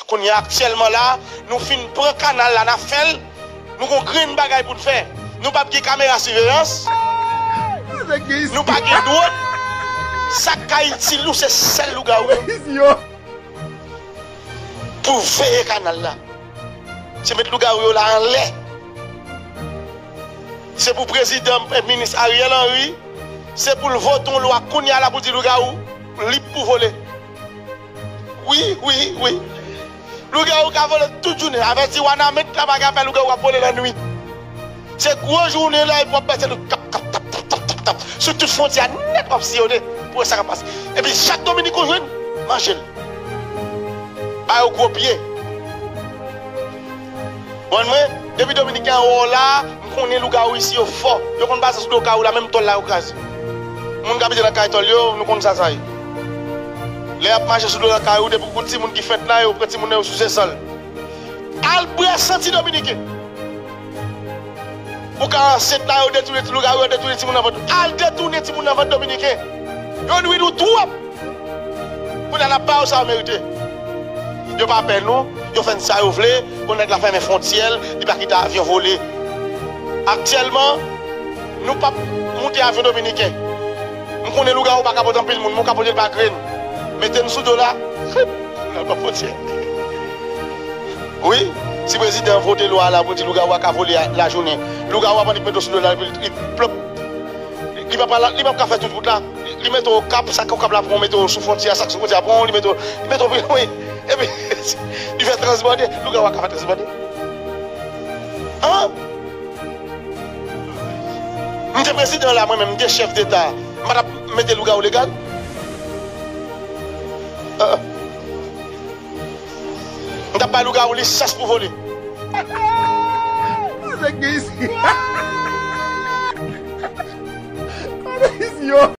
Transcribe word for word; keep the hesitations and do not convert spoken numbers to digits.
Kounye a, aktyèlman la, nou fin pran kanal la, n ap fè l. Nou gon grenn bagay pou n fè. Nou p ap gen kamera siveyans. Nou pa gen dwòn. Sa k ka itil nou, se sèl lougawou yo. Pou veye kanal la. Se met lougawou yo la anlè. Se pou prezidan, eh, minis Ariel Henry, se pou l vote yon lwa kounye a la pou di lougawou lib pou vole. Wi, wi, wi. Lougawou ka vole tout jounen. Avèti Wanament la pa ka fè lougawou ap vole lannwit. Se gwo jounen la, epi w ap pase lou kap, kap, kap, kap, kap, kap, kap. Sou tout fwontyè a nèt w ap siyone pou wè sa k ap pase. Epi chak Dominik ou jwenn, manje l. Ba yo gwo pye. Konprann mwen? Depi Dominiken an wè w la, m konnen lougawou isi yo fò. Yo konn pase sou do kay ou la, menm tòl la yo kraze. Moun k abite nan kay tòl yo, nou konn sa sa ye. Lè y ap mache sou do nan kay ou, depi w gon timoun ki fèt la, yo pran timoun nan yo souse san l. Al bwè san ti Dominiken. Ou ka ansent la, yo detounen ti lougawou, yo detounen timoun nan vant ou. Al detounen timoun nan vant Dominiken. Yo nwi nou twòp. Kounye a n ap ba yo sa yo merite. Yo pa pè nou, yo fè n sa yo vle, pou nèg la fèmen fwontyè l, li pa kite avyon vole. Aktyèlman, nou p ap moute avyon dominiken. M konnen lougawou pa ka pote anpil moun, men w ka pote l pa grenn. Mete n sou do la, n al pran fwontyè. Wi, si prezidan vote lwa la pou di lougawou a ka vole a, lajounen, lougawou ap annik mete w sou do la, epi li plop. Li p ap, li p ap ka fè tout wout la. Li, li mete w Okap, sa k Okap la pran w, mete w sou fwontyè, sa k sou fwontyè a pran w, li mete w, li mete w pi lwen. Epi, li fè transbòde, lougawou a ka fè transbòde. An? M te prezidan la, mwen menm, m te chèf deta, m pa t ap mete lougawou legal. Ah. M t ap bay lougawou lisans pou vole. Sa k gen isi? Kote isi yo?